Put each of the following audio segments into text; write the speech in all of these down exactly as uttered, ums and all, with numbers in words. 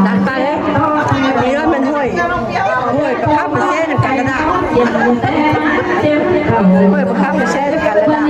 Đăng tay hết. Ý ơn mình hơi. Hơi bà khắp mà xe được cả cái đạn. Hơi bà khắp mà xe được cả cái đạn.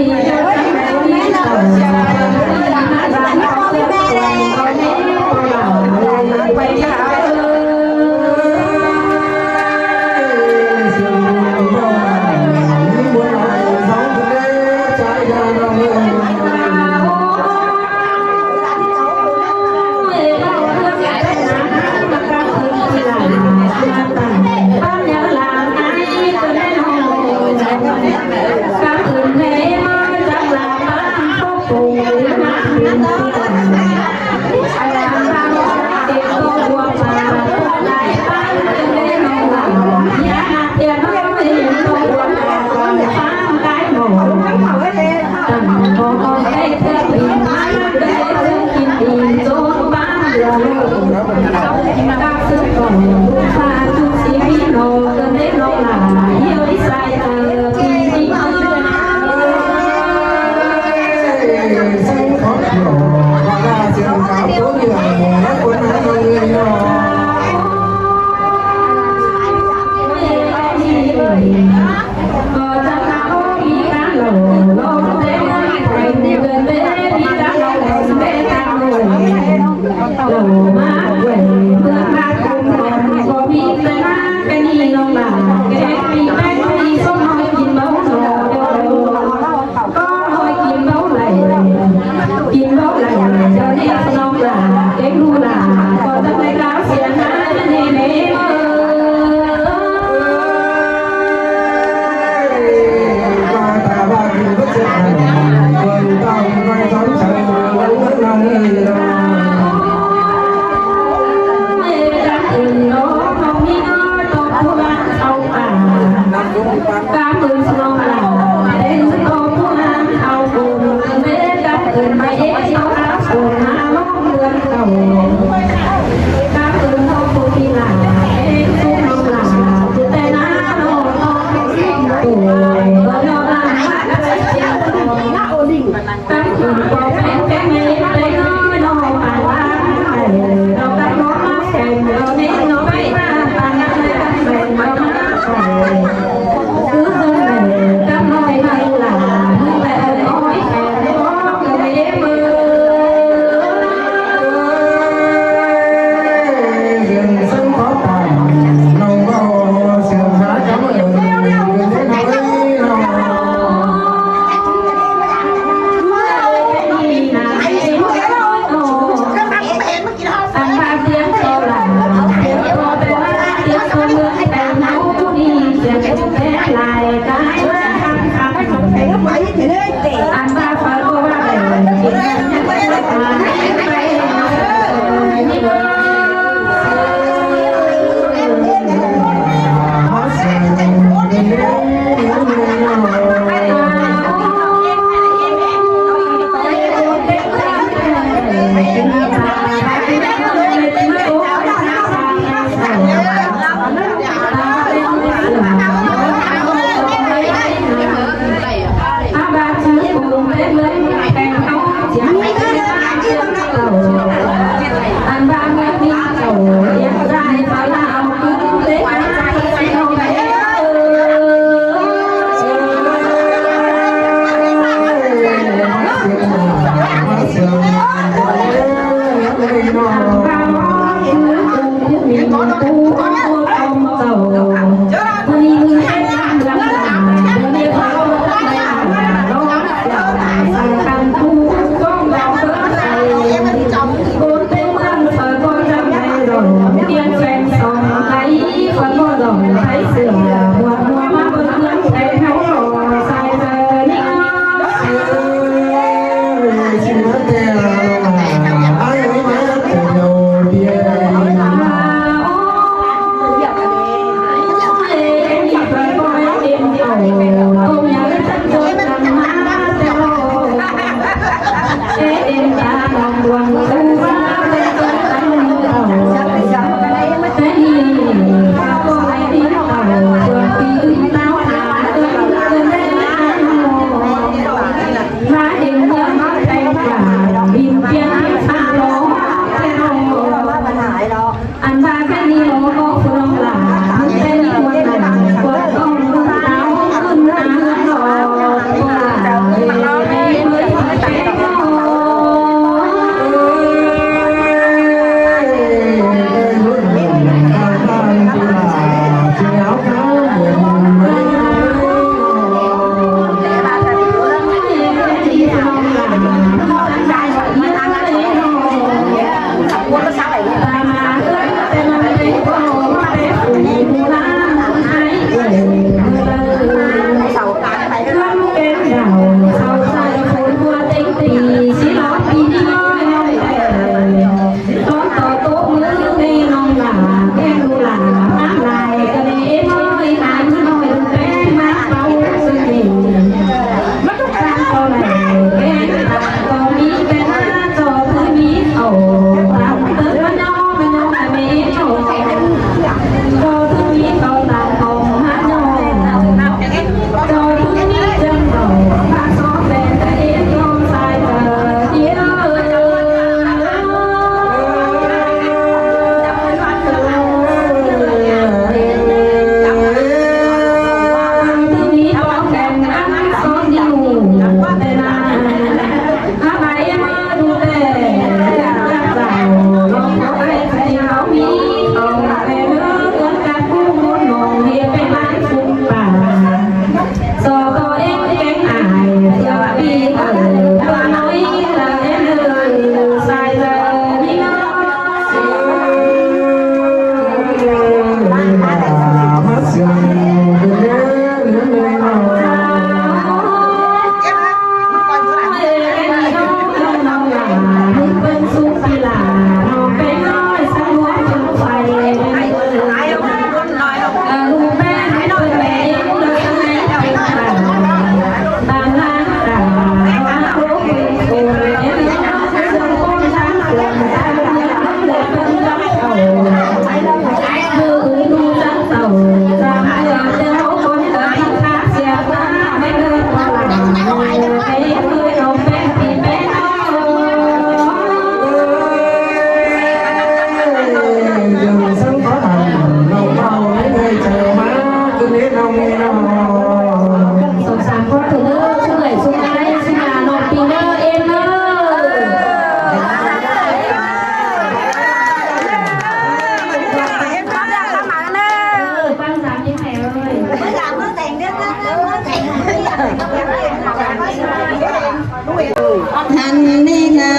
Hăn ni na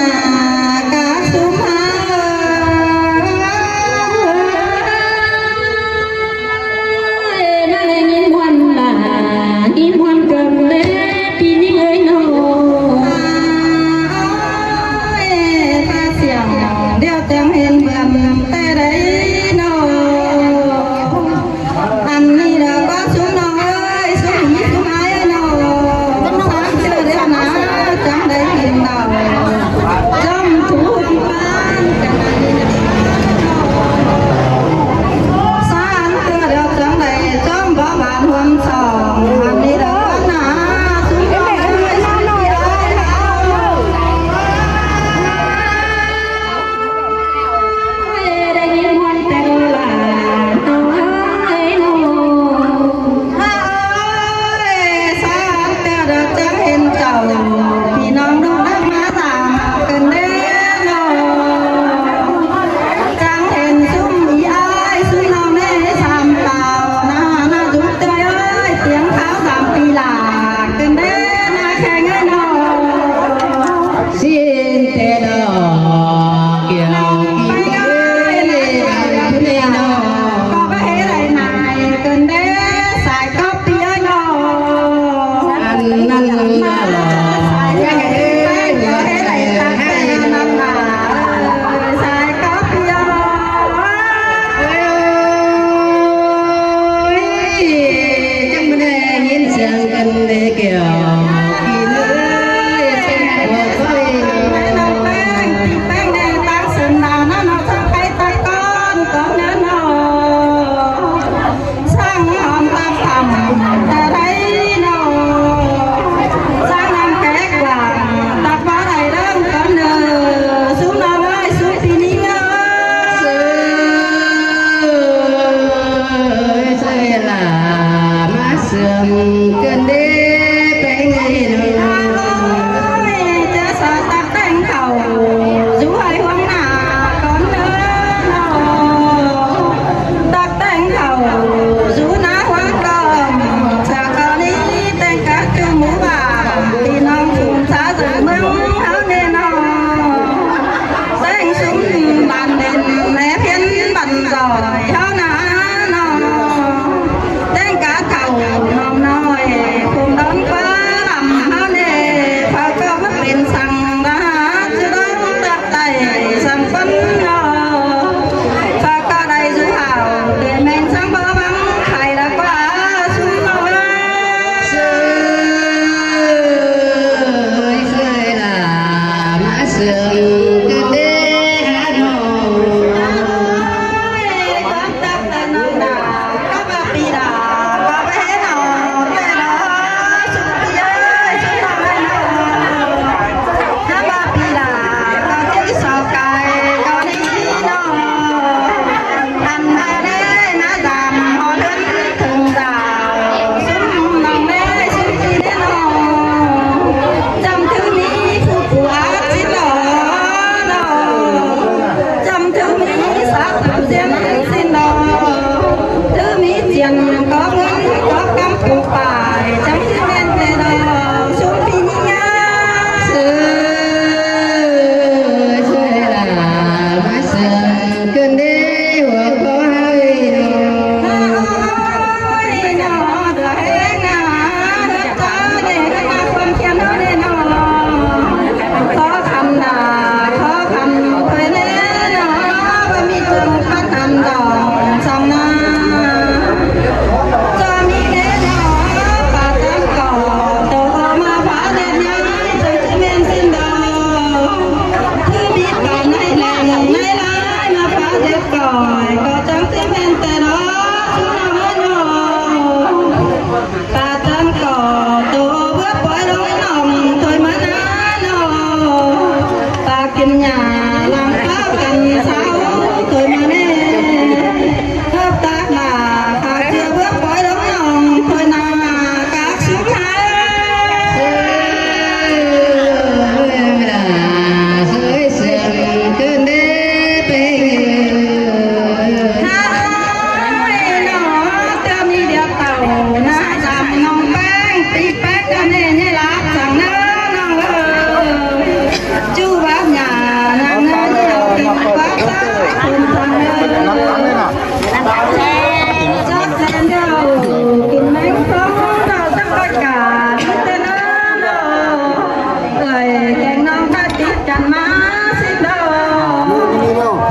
ka su ma. Ê, na lê nhìn muôn khỏi ꞌcọ chắng ꞌchí ꞌmen ꞌtẹ lo, ꞌsúm ꞌnọng ꞌhới ꞌnọ. Ta chắng ꞌcọ tô bứa pói ꞌlống ꞌnọng thôi ꞌmá ꞌnớ ꞌnọng. Ta kin nhả lăng ꞌpá căn sáu thôi ꞌmá ꞌnớ. Hợp tác là khả ꞌchưa bứa pói ꞌlống ꞌnọng thôi ꞌnớ. Các sứ thái. Hơi sương cơn đế bê. Hai nó tưa mi điệp tàu na dăm ꞌnọng ꞌpéng, ti ꞌpéng căn ꞌnê nhé láp săng ꞌnớ ꞌnọng ơi. Chu bát nhà năng ꞌnớ nhé láp săng ꞌnớ. Chắc chắn đâu, kin ꞌmén có đâu chắc tất cả, ꞌnớ ꞌnớ. Người keng ꞌnọng ꞌcọ tít căn ꞌmá ꞌsịn đô.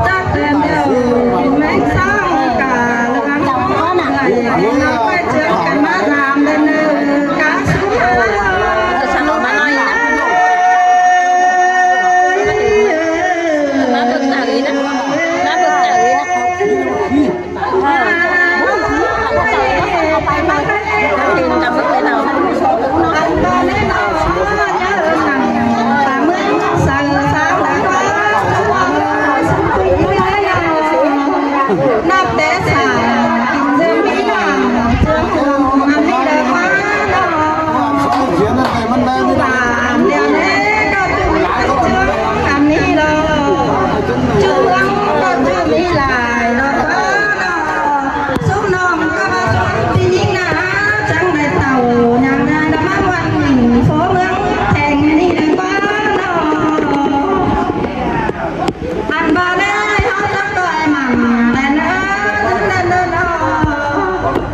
Chắc chắn đâu, kin ꞌmén song cả lăng ꞌnọng. Người keng ꞌnọng ꞌcọ chướng căn ꞌmá dăm đen ꞌnớ. Các sứ thái. ꞌSúm ꞌnọng ꞌcọ ꞌva ꞌsúm ꞌpi ꞌnhính ꞌnớ, chắng đảy tảu nhang ꞌnớ ꞌmá ꞌmuôn ꞌnịnh phố ꞌmướng theng ꞌnị đảy ꞌquá ꞌnọ. Ăn báu đảy ꞌháu chắc ꞌcoi mẳn đảy ꞌnớ, ꞌdớn ꞌdớn ꞌnớ ꞌnớ.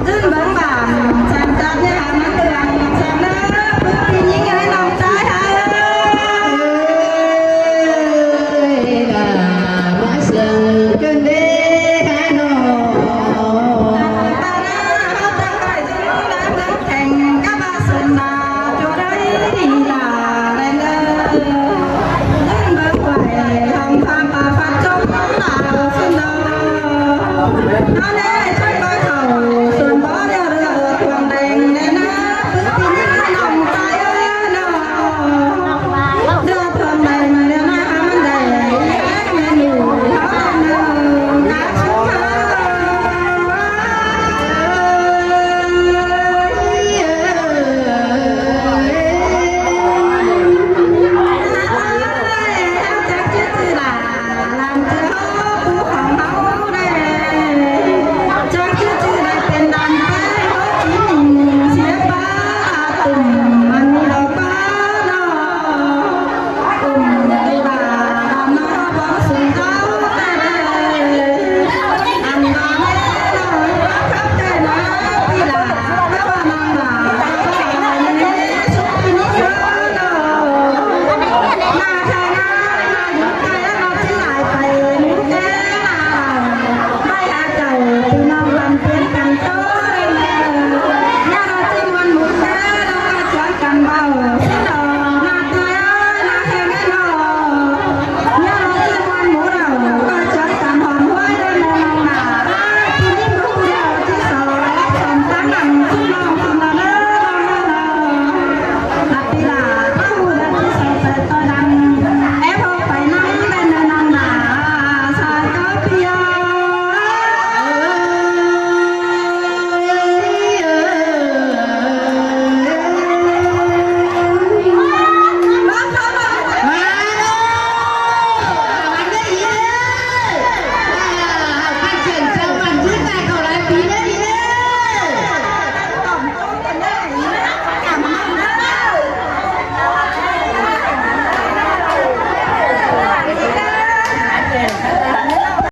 ꞌDớn bớng bản, săn chát nhé hả ꞌmắn tường, săn ꞌnớ, ꞌpi ꞌnhính ꞌhới ꞌnọng ꞌchái hả. Ơi, đà ꞌmá sương cơn đế